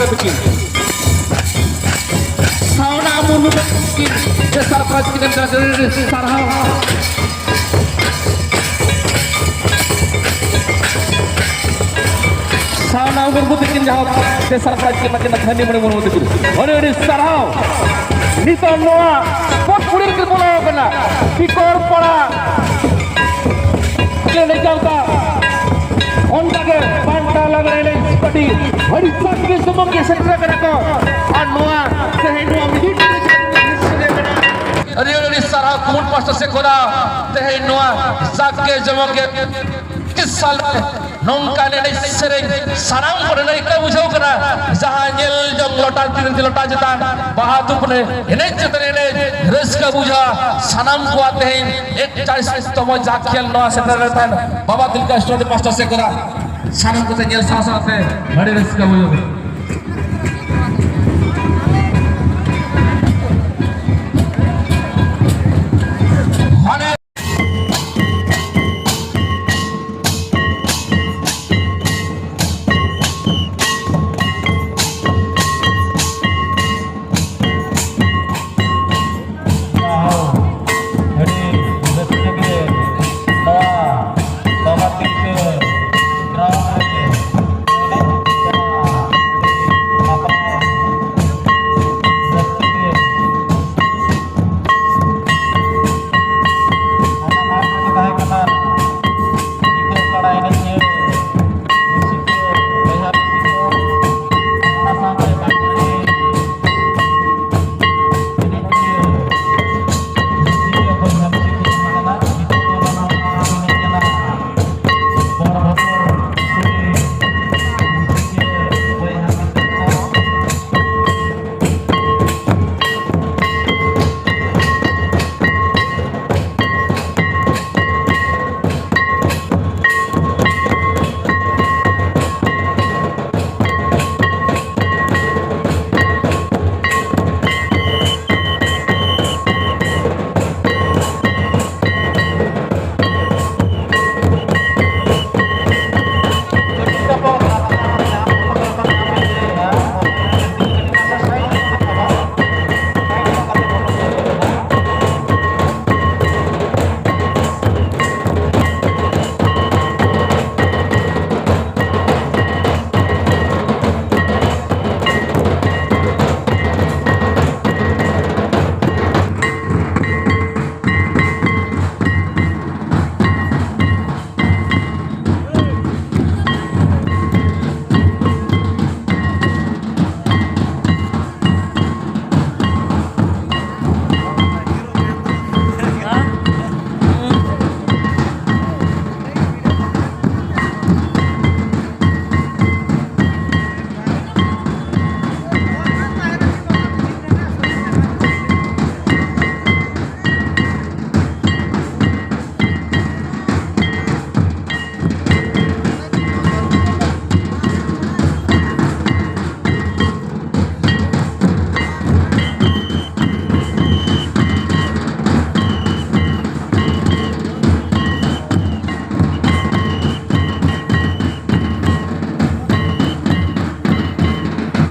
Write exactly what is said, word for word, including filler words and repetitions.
ᱛᱟᱹᱠᱤᱱ ᱥᱟᱣᱱᱟ ᱢᱩᱨᱢᱩ ᱛᱟᱹᱠᱤᱱ ᱛᱮᱥᱟᱨ ᱯᱨᱟᱭᱤᱡᱽ ᱠᱤᱱ ᱮᱢ ᱠᱟᱱᱟ᱾ ᱟᱹᱰᱤ ᱟᱹᱰᱤ ᱥᱟᱨᱦᱟᱣ᱾ ᱥᱟᱣᱱᱟ ᱢᱩᱨᱢᱩ ᱛᱟᱹᱠᱤᱱ ᱡᱟᱦᱟᱸ ᱛᱮᱥᱟᱨ ᱯᱨᱟᱭᱤᱡᱽ ᱠᱤᱱ ᱮᱢᱟ ᱠᱤᱱᱟ ᱫᱷᱟᱹᱱᱤ ᱢᱚᱬᱤ ᱢᱩᱨᱢᱩ ᱛᱟᱹᱠᱤᱱ, ᱟᱹᱰᱤ ᱟᱹᱰᱤ ᱥᱟᱨᱦᱟᱣ᱾ ᱱᱤᱛᱚᱜ ᱱᱚᱣᱟ ᱯᱚᱴ ᱠᱩᱲᱤ ᱨᱮᱠᱤᱱ ᱵᱚᱞᱚ ᱟᱠᱟᱱᱟ ᱴᱤᱠᱚᱨ ᱯᱟᱲᱟ᱾ ᱮᱱᱮᱡ ᱡᱟᱣᱛᱟ ᱚᱱᱠᱟᱜᱮ ᱯᱟᱱᱛᱟ ᱞᱟᱜᱽᱲᱮ ᱮᱱᱮᱡ ᱯᱟᱹᱴᱤ ᱟᱹᱰᱤ ᱥᱟᱸᱜᱮ ᱥᱚᱢᱚᱠ ᱜᱮ ᱥᱮᱴᱮᱨ ᱟᱠᱟᱱᱟ ᱠᱚ᱾ ᱟᱨ ᱱᱚᱣᱟ ᱛᱮᱦᱮᱧ ᱱᱚᱣᱟ ᱢᱤᱫ ᱟᱹᱰᱤ ᱟᱹᱰᱤ ᱥᱟᱨᱦᱟᱣ ᱠᱩᱢᱩᱴ ᱯᱟᱥᱴᱟ ᱥᱮᱫ ᱠᱷᱚᱱᱟᱜ ᱛᱮᱦᱮᱧ ᱱᱚᱣᱟ ᱡᱟᱠ ᱡᱚᱢᱚᱠ ᱜᱮ ᱯᱚᱸᱪᱤᱥ ᱥᱟᱞ ᱨᱮ ᱱᱚᱝᱠᱟᱱ ᱮᱱᱮᱡ ᱥᱮᱨᱮᱧ ᱥᱟᱱᱟᱢ ᱠᱚᱨᱮ ᱨᱟᱹᱥᱠᱟᱹ ᱵᱩᱡᱷᱟᱹᱣ ᱠᱟᱱᱟ᱾ ᱡᱟᱦᱟᱸ ᱧᱮᱞ ᱡᱚᱝ ᱞᱚᱴᱟ ᱛᱤᱨᱤ ᱞᱚᱴᱟ ᱪᱮᱛᱟᱱ ᱵᱟᱦᱟ ᱫᱩᱯ ᱨᱮ ᱮᱱᱮᱡ ᱪᱮᱛᱟᱱ ᱮᱱᱮᱡ ᱨᱟᱹᱥᱠᱟᱹ ᱵᱩᱡᱷᱟᱹᱜᱼᱟ᱾ ᱥᱟᱱᱟᱢ ᱠᱚᱣᱟᱜ ᱛᱮᱦᱮᱧ ᱮᱠᱪᱟᱞᱤᱥ ᱛᱚᱢᱚ ᱡᱟᱠ ᱠᱷᱮᱞ ᱱᱚᱣᱟ ᱥᱮᱴᱮᱨ ᱨᱮ ᱛᱟᱦᱮᱱ ᱵᱟᱵᱟ ᱛᱤᱞᱠᱟ ᱥᱴᱩᱰᱤᱭᱳ ᱯᱟᱥᱴᱟ ᱥᱮᱫ ᱠᱷᱚᱱᱟᱜ ᱥᱟᱱᱟᱢ ᱠᱚᱛᱮ ᱧᱮᱞ ᱥᱟᱶ ᱥᱟᱶᱛᱮ ᱟᱹᱰᱤ ᱨᱟᱹᱥᱠᱟᱹ ᱵᱩᱡᱷᱟᱹᱣ ᱠᱟᱱᱟ᱾